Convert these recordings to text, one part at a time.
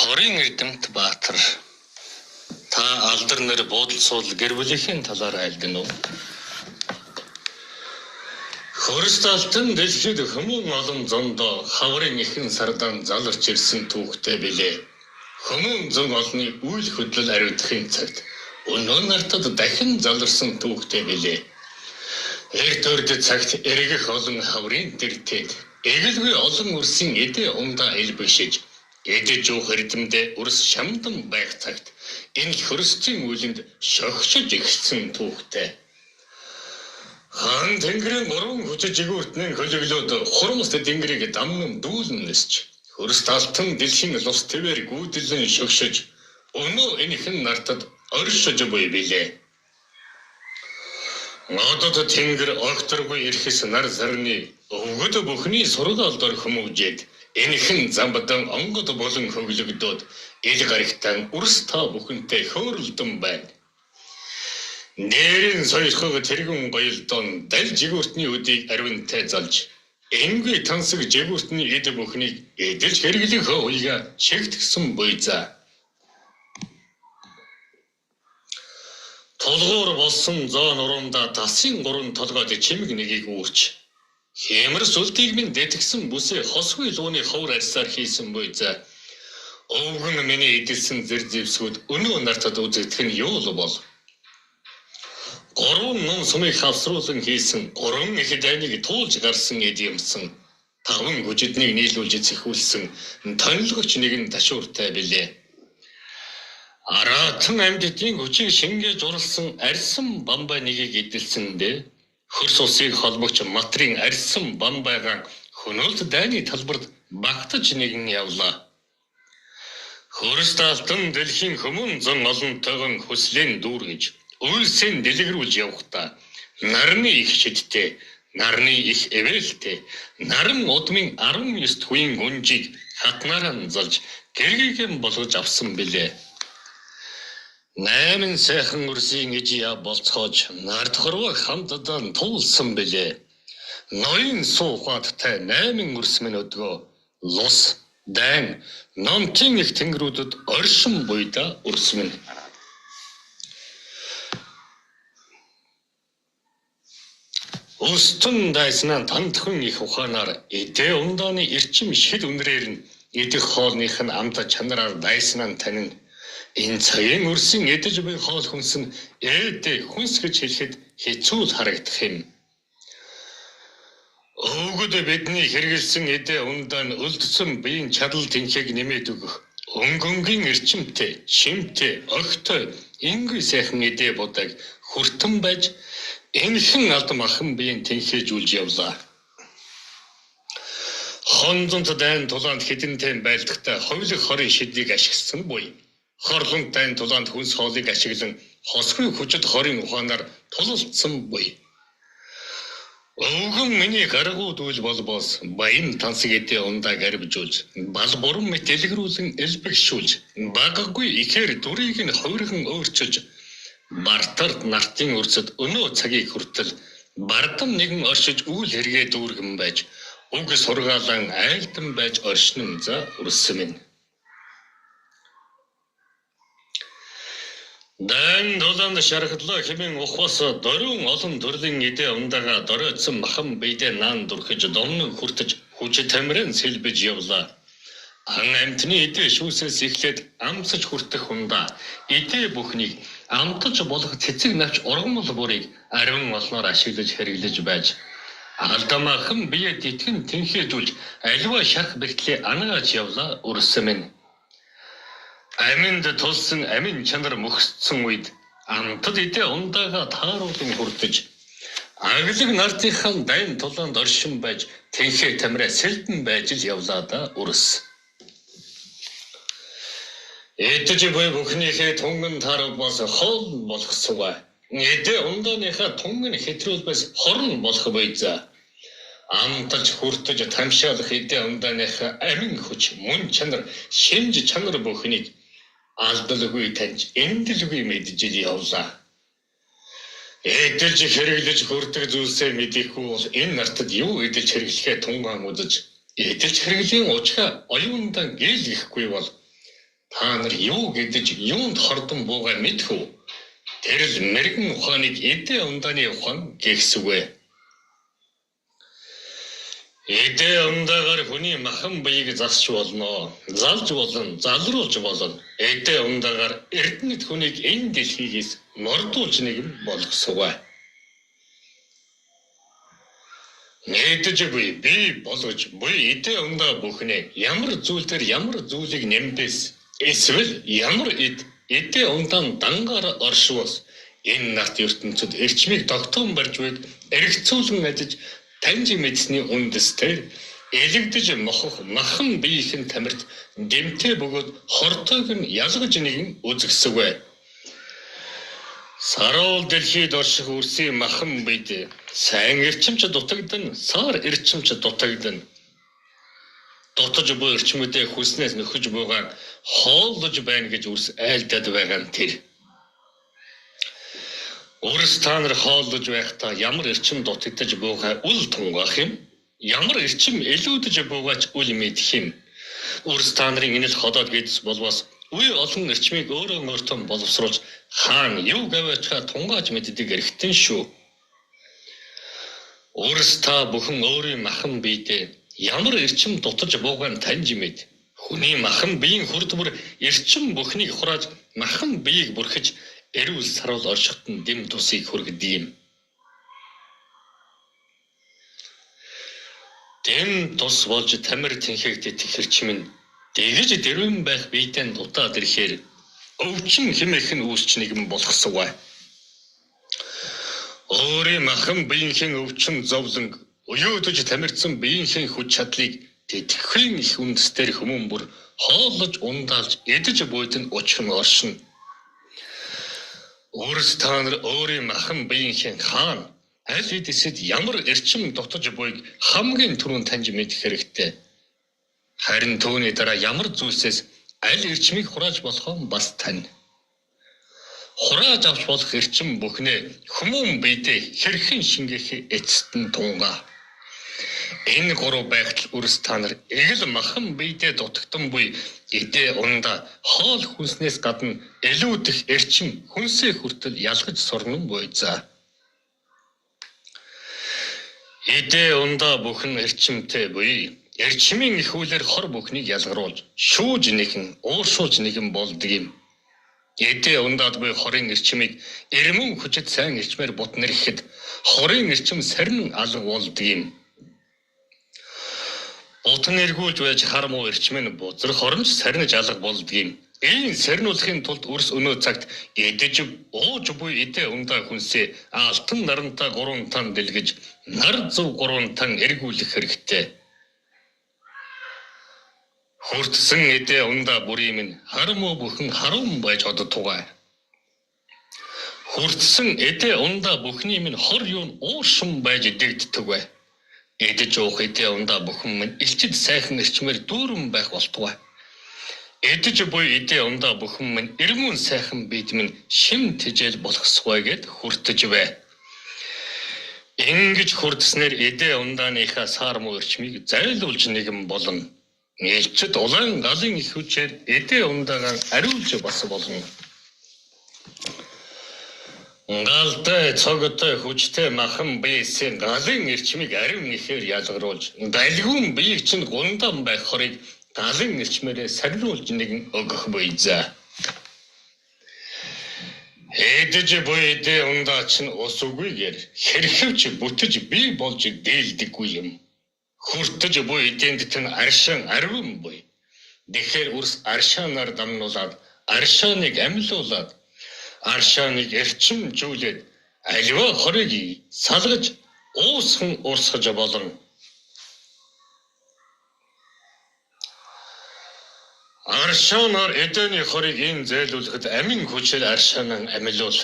Хорын эрдэмт Баатар, та алдар нэр буудал суул гэр бүлийнхэн талаар айлдана уу? Хөрс талтан дэлхийд хүмүүн олон зондоо хаврын ихэн сардан заларч ирсэн түүхтэй билээ. Хүмүүн зөн олны үйл хөдлөл ариутгахын цагт өнөө нартад дахин заларсан түүхтэй билээ. Эрт өрд цагт эргэх олон хаврын дэртэд эгэлгүй олон үрсийн эдээ ундаа элбэгшиж эдэж уух эрдэмдээ үрс шамдан байх цагт энэ хөрсдийн үйлэнд шогшиж эхэлсэн түүхтэй. Хаан тэнгэрийн гурван хүчит жигүүртнээ хөлөглөөд хурамс тэнгэрийг дамнан дүүлэн нисч хөрс талтан дэлхийн лус твээр гүйдлэн шогшиж өнөө энэхэн нартад оршиж буй билээ. Одод тэнгэр огторгүй ирэхс нар сарны өвгөд бүхний сургаалд орхимөгжээд энэхэн замбдан онгод болон хөглөгдөөд ил гарагтан үрс та бүхэнтэй хөөрөлдөн байна. Нэрийн сойрхог тэргүүн гоёлдон дал жигүүртний үдийг аривнтай залж энгүй тансаг жигүүртний эд бүхнийг эдэлж хэрэглэх уйга шигтгэсэн буйзаа. Тулгуур болсон зоо нурундаа тасын гурван толгойд чимэг нэгийг үүрч хэмэр сүлтийг минь дэтгсэн бүсээ хосгүй лууны ховор арьсаар хийсэн буйзаа. Өвгөн миний эдэлсэн зэр зэвсгүүд өнөө нартад үзэгдэх нь юу л бол? Гурван ном сумыг хавсруулан хийсэн гурван их дайныг туулж гарсан эд юмсан таван хүчиднийг нийлүүлж цэхүүлсэн тонилгоч нэгэн ташууртай билээ. Араатан амьдтын хүчийг шингээж уралсан арьсан бамбай нэгийг эдэлсэндээ хөрс усыг холбогч матрын арьсан бамбайгаан хөнөөлт дайны талбарт багтаж нэгэн явлаа. Хөрс талтан дэлхийн хүмүүн зан олонтойгон хүслийн дүүргэж үйлсийн дэлгэрүүлж явхдаа нарны их шидтэй, нарны их эвэлтэй, наран удмын 19 хүийн гүнжийг хатнаараа залж гэргийгэн болгож авсан билээ. 8 сайхан үрсийн ижия болцоож нард хорвоо хамтдаа туулсан билээ. Ноён суухаттай 8 үрс минь өдгөө лус, дайн, номтын их тэнгэрүүдэд оршин буйда үрс минь. Өстөн дайснаа тантхан их ухаанаар эдээ ундааны эрчим шид үнрээр нь идэх хоолных нь амт чанараар дайснаа танина. Энэ цагийн үрсийн эдэж буй хоол хүнс нь ээдээ хүнс гэж хэлэхэд хэцүү л харагдах юм. Өвгөд бидний хэрэгэлсэн эдээ ундаа нь өлдсөн биеийн чадал тэнхийг нэмээд өгөх өнгөнгийн эрчимтэй, шимтэй, огтой, энгүй сайхан эдээ будаг хүртэн байж энэхэн алдан ахан биеийн тэнхээжүүлж явлаа. Хонзонт дайн тулаанд хэдэнтэй байлдахтай ховлог хорын шидийг ашигласан буй. Хорлонт дайн тулаанд хүнс хоолыг ашиглан хосгүй хүчит хорын ухаанаар тулалдсан буй. Өвгөн миний гаргууд үйл болбоос баян тансаг эдээ ундааг арвижуулж, бал буран мэт дэлгэрүүлэн элбэгшүүлж, багагүй ихээр дүрийг нь хувирган өөрчилж, бартар нартын үрсэд өнөө цагийг хүртэл бардам нэгэн оршиж үйл хэрэгээ дүүргэн байж, уг сургаалан айлдан байж оршин за үрсэн минь. Дайн тулаанд шархлаа хэмээн ухвас дөрвөн олон төрлийн эдээ ундаага доройтсон махан биедээ наан дүрхэж домнон хүртэж хүч тамирын сэлбэж явлаа. Ан амьтны эдээ шүүсээс эхлээд амсаж хүртэх хундаа эдээ бүхнийг амтаж болох цэцэг навч ургамал бүрийг ариун олноор ашиглаж хэрэглэж байж алдамаахан биед итгэн тэнхээжүүлж аливаа шарх бэртлээ ангааж явлаа үрсэн минь. Аминд тулсан амин чанар мөхсдсөн үед амтад эдээ ундаага тааруулан хүртэж аглаг нартынхаа дайн тулаанд оршин байж тэнхээ тамираа сэлбэн байж л явлаа да үрс. Эдэж буй бүхнийхээ тунган тааралбаас хоол болох сугаа. Эдээ ундааныхаа тунган хэтрүүлбээс хорн болох буйзаа. Амталж хүртэж тамшаалах эдээ ундааныхаа амин хүч, мөн чанар, шинж чанар бүхнийг алдалгүй таньж, эндэлгүй мэджил явлаа. Эдэлж хэрэглэж хүртэх зүйлсээ мэдэхгүй бол энэ нартад юу эдэлж хэрэглэхээ тунгаан үзэж, эдэлж хэрэглийн учгаа оюундан гэлгэхгүй бол Та нар юу гэдэж юунд хордон буугаа мэдэх үү? Тэр л мэргэн ухааныг эдээ ундааны ухаан гэхсүгэ. Эдээ ундаагаар хүний махан биеийг засч болно, залж болно, залруулж болно. Эдээ ундаагаар эрдэнэт хүнийг энэ дэлхийгээс мордуулж нэгэн болгосугай. Нэгдэж буй би болгож буй эдээ ундаа бүхнээ ямар зүйл дээр ямар зүйлийг нэмдээс эсвэл ямар эд эдээ ундаан дангаар оршивос энэ нарт ертөнцид эрчмийг тогтоон барьж буйг эргцүүлэн ажиж таньж мэдсэний үндэс дээр элэгдэж мохох махан биеийнхэн тамирт дэмтэй бөгөөд хортойг нь ялгаж нэгэн үзэсгэвэ. Саруул дэлхийд орших үрсийн махан бид сайн эрчимч дутагдан, сар эрчимч дутагдан. Дутаж буй эрчмүүдээ хүснээс нөхөж буйгаа хооллож байна гэж үрс айлдаад байгаа нь тэр. Үрс та нар хооллож байхдаа ямар эрчим дутагдаж буйгаа үл тунгаах юм? Ямар эрчим элүүдэж буйгаач үл мэдэх юм? Үрс та нарын энэ л ходоод гэдэс болвоос үе олон эрчмийг өөрөө өөртөө боловсруулж хаан юу гавьяачгаа тунгааж мэддэг эрхтэн шүү. Үрс та бүхэн өөрийн махан биедээ ямар эрчим дутаж буугаа нь таньж мэд. Хүний махан биеийн хүрд бүр эрчим бүхнийг хурааж махан биеийг бүрхэж эрүүл саруул оршиход нь дэм тусыг хүргэдэг юм. Дэм тус болж тамир тэнхэгт итгэх эрчим нь дэгэж дэрвэн байх биедээ дутаад ирэхээр өвчин хэмээх нь үүсч нэгэн болохсугай. Өөрийн махан биеийнхэн өвчин зовлон уюудаж тамирдсан биеийнхэн хүч чадлыг тэтгэхийн их үндэс дээр хүмүүн бүр хооллож ундаалж идэж буйд нь учих нь оршино. Өөрс та нар өөрийн махан биеийнхэн хаан аль хэдийсэд ямар эрчим дутаж буйг хамгийн түрүүнд таньж мэдэх хэрэгтэй. Харин түүний дараа ямар зүйлсээс аль эрчмийг хурааж болохоо бас тань. Хурааж авч болох эрчим бүхнээ хүмүүн биедээ хэрхэн шингээх эцэст нь тунгаа. Энэ гурав байдал үрс та нар эгэл махан биедээ дутагдан буй эдээ ундаа хоол хүнснээс гадна элүүдэх эрчим хүнсээ хүртэл ялгаж сурна буй за. Эдээ ундаа бүхэн эрчимтэй буй эрчмийн их хүлээр хор бүхнийг ялгаруулж шүүж нэгэн ууршуулж нэгэн болдог юм. Эдээ ундаад буй хорын эрчмийг эрмэн хүчит сайн эрчмээр бут нэрэхэд хорын эрчим сарнин алга болдог юм. Бутан эргүүлж байж хар муу эрчим нь бузар хоромж сарниж алга болдог юм. Энэ сарниулахын тулд үрс өнөө цагт идэж ууж буй эдээ ундаа хүнсээ алтан нарантай 3 тан дэлгэж нар зөв 3 тан эргүүлэх хэрэгтэй. Хүртсэн эдээ ундаа бүрийн минь хар муу бүхэн харуун байж оддугай. Хүртсэн эдээ ундаа бүхний минь хор юун уушин байж дэгдтүгэ. Идэж уух эдээ ундаа бүхэн минь элчид сайхан эрчмээр дүүрэн байх болтугай. Идэж буй эдээ ундаа бүхэн минь эргүүн сайхан бид минь шим тэжээл болохсгой гэд хүртэж бай. Ингэж хүртснээр эдээ ундааныхаа сар муу эрчмийг зайлуулж нэгэн болно. Элчид улаан галын их хүчээр эдээ ундаагаа ариулж бас болно. Галтай цогтой хүчтэй махан биесийн галын эрчмийг ариун ихээр ялгаруулж галгүн биеийг чинь гундаан байх хорыг галын эрчмээрээ сариулж нэгэн өгөх буй за. Эдэж буй эдээ ундаа чинь ус үгүйгээр хэрхэвч бүтэж бий болж дээлдэггүй юм. Хүртэж буй эдэнд тань аршаан ариун буй. Тэгэхээр үрс аршаанаар дамнуулаад аршааныг амьлуулад аршааныг эрчимжүүлээд аливаа хорыг салгаж уусхан урсгаж болно. Аршаанаар эдэний хорыг энэ зайлуулахад амин хүчээр аршаанаа амилуул.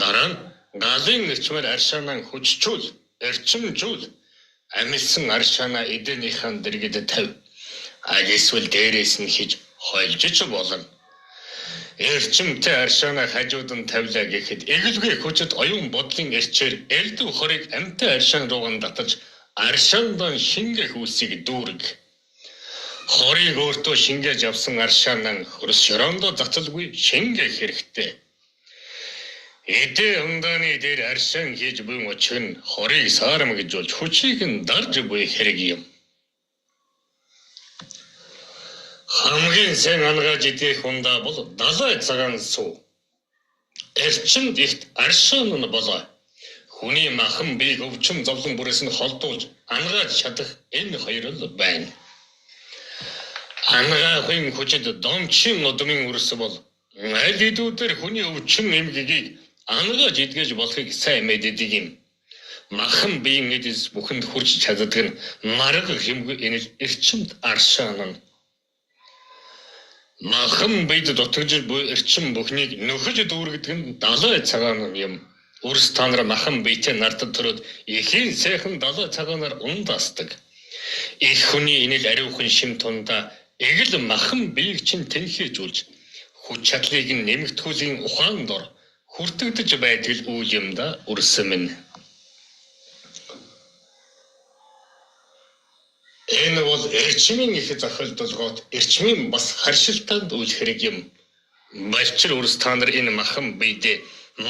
Дараа нь галын эрчмээр аршаанаа хүччүүл, эрчимжүүл. Амилсан аршаанаа эдэнийхэн дэргэд тавь. Аль эсвэл дээрээс нь хийж хольж ч болно. Эрчимтэй аршаанаа хажууд нь тавилаа гэхэд эгэлгүй хүчит оюун бодлын эрчээр элдв хорыг амьтай аршаан рууган татаж аршаандан шингэх үлсийг дүүрэг. Хорыг өөртөө шингээж авсан аршаанан хөрс шороондоо заталгүй шингээх хэрэгтэй. Эдээ ундааны дээр аршаан хийж буй мөчг нь хорыг саарамгжуулж хүчийг нь дарж буй хэрэг юм. Хамгийн сайн ангааж идэх ундаа бол далай цагаан сүү. Эрчимд ихт аршаан нь болоо. Хүний махан биеийг өвчин зовлон бүрээс нь холдуулж ангааж чадах энэ хоёр л байна. Ангаахын хүчит домчин удмын үрс бол аль хэдүүдээр хүний өвчин эмгэгийг ангааж эдгэж болохыг сайн мэддэг юм. Махан биеийн эдис бүхэнд хүрч чаддаг нь марга хэмгүй энэ л эрчимд аршаан нь. Махан биед дутагдж буй эрчим бүхнийг нөхөж дүүргэдэг нь далай цагаан юм. Үрс та нар махан биетэй нартад төрөөд эхийн сайхан далай цагаанаар ундаасдаг. Их хүний энэ л ариухан шим тундаа эгэл махан биеийг чинь тэнхээжүүлж хүч чадлыг нь нэмэгдүүлэн ухаан дор хүртэгдэж байдаг үйл юм да үрсэн минь. Энэ бол эрчмийн их зохиолдолгоот эрчмийн бас харшилтаанд үйл хэрэг юм. Балчир үрс та нар энэ махан биедээ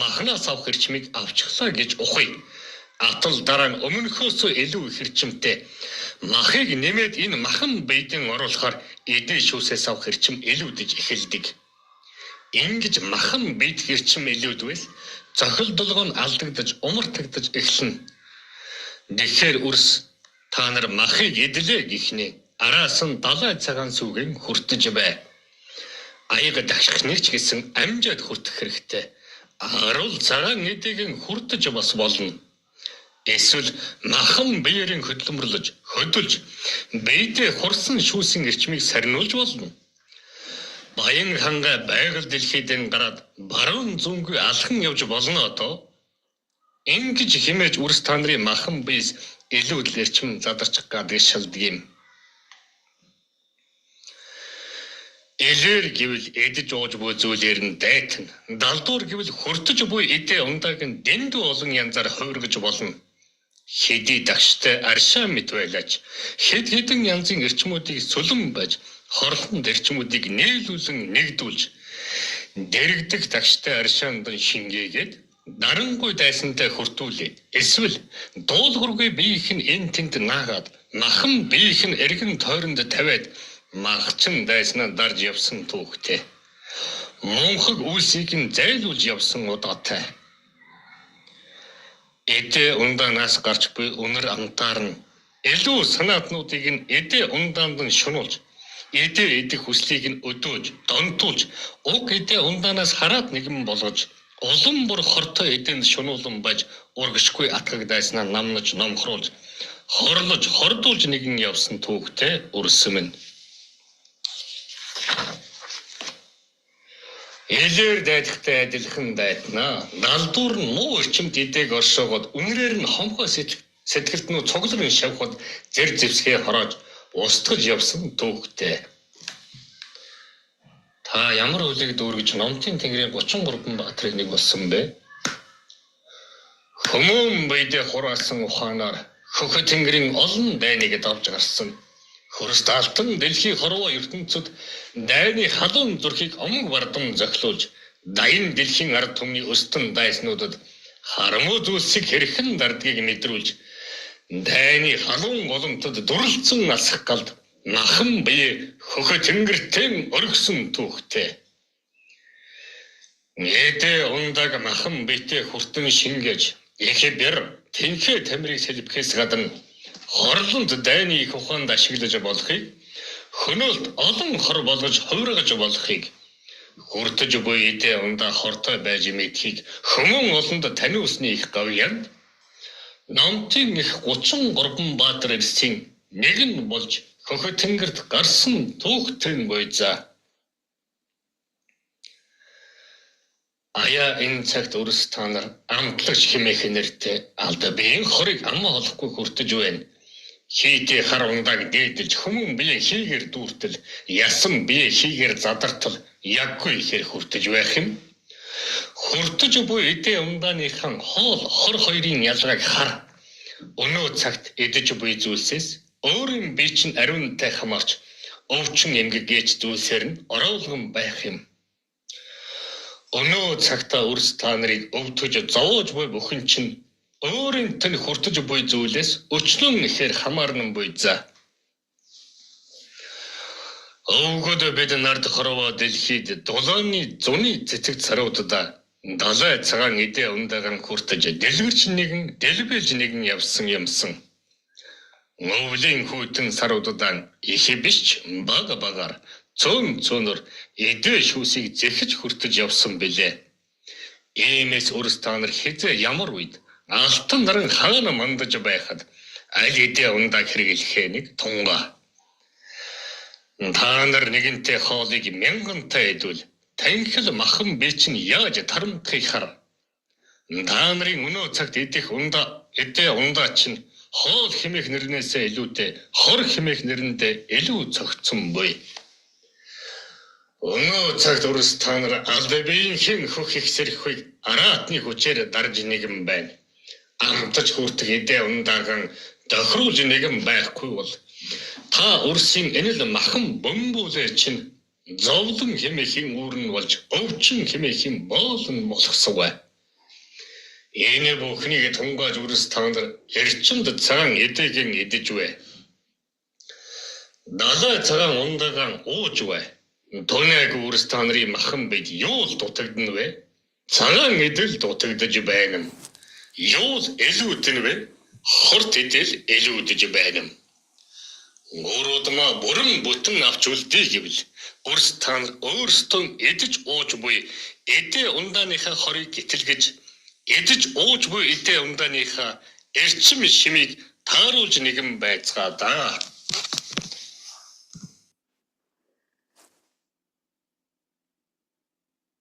махнаас авах эрчмийг авчихлаа гэж ухъя. Атал дараа нь өмнөхөөсөө илүү их эрчимтэй махыг нэмээд энэ махан биедэн оруулахаар эдээ шүүсээс авах эрчим илүүдэж эхэлдэг. Ингэж махан биед эрчим илүүдвэл зохилдолгоо нь алдагдаж умартагдаж эхэлнэ. Тэгэхээр үрс та нар махыг идлээ гэхнээ араас нь далай цагаан сүгэн хүртэж бай. Аяга дахих ч гэсэн амжаад хүртэх хэрэгтэй. Аруул цагаан эдийг нь хүртэж бас болно. Эсвэл махан биеэрийн хөдөлмөрлөж, хөдөлж, биедээ хурсан шүүсэн эрчмийг сарниулж болно. Баян хангай байгаль дэлхийдэн гараад баруун зүүнгүй алхан явж болно доо. Ингэж химээж үрс та нарын махан биес илүү л эрчим задарчих гадаг шалдаг юм. Элээр гэвэл эдэж ууж буй зүйлээр нь дайтна. Далдуур гэвэл хөртөж буй эдээ ундааг нь дэндүү олон янзаар хувиргаж болно. Хэдий дагштай аршаа мэт байлаач хэд хэдэн янзын эрчмүүдийг сүлэн байж хорлонд эрчмүүдийг нийлүүлэн нэгдүүлж дэрэгдэх дагштай аршаанд шингээгээд дарангуй дайсантай хүртүүлээд эсвэл дуулуургүй биеийнх нь эн тэнд наагаад махан биеийнх нь эргэн тойронд тавиад махчин дайснаа дарж явсан түүхтэй. Мунхаг үйлсийг нь зайлуулж явсан удаатай. Эдээ ундаанаас гарч буй үнэр амтаар нь илүү санаатнуудыг нь эдээ ундаанд нь шунуулж эдээ идэх хүслийг нь өдөөж донтуулж уг эдээ ундаанаас хараад нэгэн болгож улам бүр хортой эдэнд шунуулан байж урагшгүй атгаг дайснаа намнаж номхруулж хорлож хордуулж нэгэн явсан түүхтэй үрсэн минь. Элээр дайдахтай адилхан дайтнаа. Далдуур нь муу эрчимд эдээг оршоогоод үнрээр нь хомхой сэтгэлд нь цугларн шавхад зэр зэвсгээ хороож устгаж явсан түүхтэй. Та ямар үлийг дүүргэж номтын тэнгэрийн 33 баатрын нэг болсон бэ? Хүмүүн биедээ хураасан ухаанаар хөхө тэнгэрийн олон дайныг давж гарсан. Хөрс даалтан дэлхийн хорвоо ертөнцид дайны халуун зүрхийг омог бардам зохилуулж даян дэлхийн ард түмний өстөн дайснуудад харамуу зүйлсийг хэрхэн дардгийг мэдрүүлж дайны халуун голомтод дүрлцэн алсах галд махан бие хөхө тэнгэртэн оргисон түүхтэй. Эдээ ундаг махан биетэй хүртэн шингээж их бэр тэнхээ тамирыг сэлбэхээс гадна хорлонд дайны их ухаанд ашиглаж болохыг, хөнөөлт олон хор болгож хувиргаж болохыг, хүртэж буй эдээ ундаа хортой байж мэдхийг хүмүүн олонд таниулсны их гавьяанд номтын их 33 баатар эрсийн нэг нь болж хөхө тэнгэрт гарсан түүхтэн буйзаа. Аяа энэ цагт өрс та нар амтлагч хэмээх нэртэй алда биеийн хорыг амаа олохгүй хүртэж байна. Хийдээ хар ундааг дээдэлж хүмүүн бие хийгээр дүүртэл ясан бие хийгээр задартал яггүй ихээр хүртэж байх юм. Хүртэж буй эдээ ундааныхан хоол хор хоёрын ялгааг хар. Өнөө цагт эдэж буй зүйлсээс өөрийн бие чинь ариунтай хамаарч Өвчин эмгэг гэж зүйлсээр нь ороолгон байх юм. Өнөө цагта үрс та нарыг өвтгөж зовоож буй бүхэн чинь өөрийн тань хүртэж буй зүйлээс өчнөн ихээр хамаарна буй за. Өвгөд бид нард хорвоо дэлхийд дулааны зуны цэцэг царуудаа далай цагаан эдээ ундаагаан хүртэж дэлгэрч нэгэн дэлбэлж нэгэн явсан юмсан. Өвлийн хүйтэн саруудаа их биш ч бага багаар цөөн цөөнөр эдээ шүүсийг зэхэж хүртэж явсан билээ. Иймээс өрс та нар хэзээ ямар үед алтан наран хаана мандаж байхад аль эдээ ундаа хэрэглэхээ нэг тунгаа. Та нар нэгэнтээ хоолыг мянгантай идвэл танхил махан би чинь яаж тарамтахыг хар. Та нарын өнөө цагт идэх ундаа эдээ ундаа чинь хоол хэмээх нэрнээсээ илүүтэй хор хэмээх нэрэндээ илүү цогцсон буй. Өнөө цагт өрс та нар аль биеийн хөх их сэрхийг араатны хүчээр дарж нэгэн байна. Амтаж хүртэх эдээ ундаагаан тохируулж нэгэн байхгүй бол та өрсийн энэл махан бөмбүүлээ чинь зовлон хэмээхийн үүрэн болж өвчин хэмээхийн боолон болохсов. Энэ бүхнийг тунгааж өрс та нар эрчимд цагаан эдээгийн идэж вэ. Далай цагаан ундаагаан ууж вэ. Түнэг өрс та нарын махан бид юу л дутагдана вэ? Цагаан эдэл дутагдаж байна. Юу л илүүдэн вэ? Хорт эдэл илүүдэж байна. Гуруудмаа бүрэн бүтэн авч үлдээ гэвэл өрс та нар өөрсдөө идэж ууж буй эдээ ундааныхаа хорыг гитэлгэж идэж ууж буй эдээ ундааныхаа эрчим шимийг тааруулж нэгэн байцгаа даа.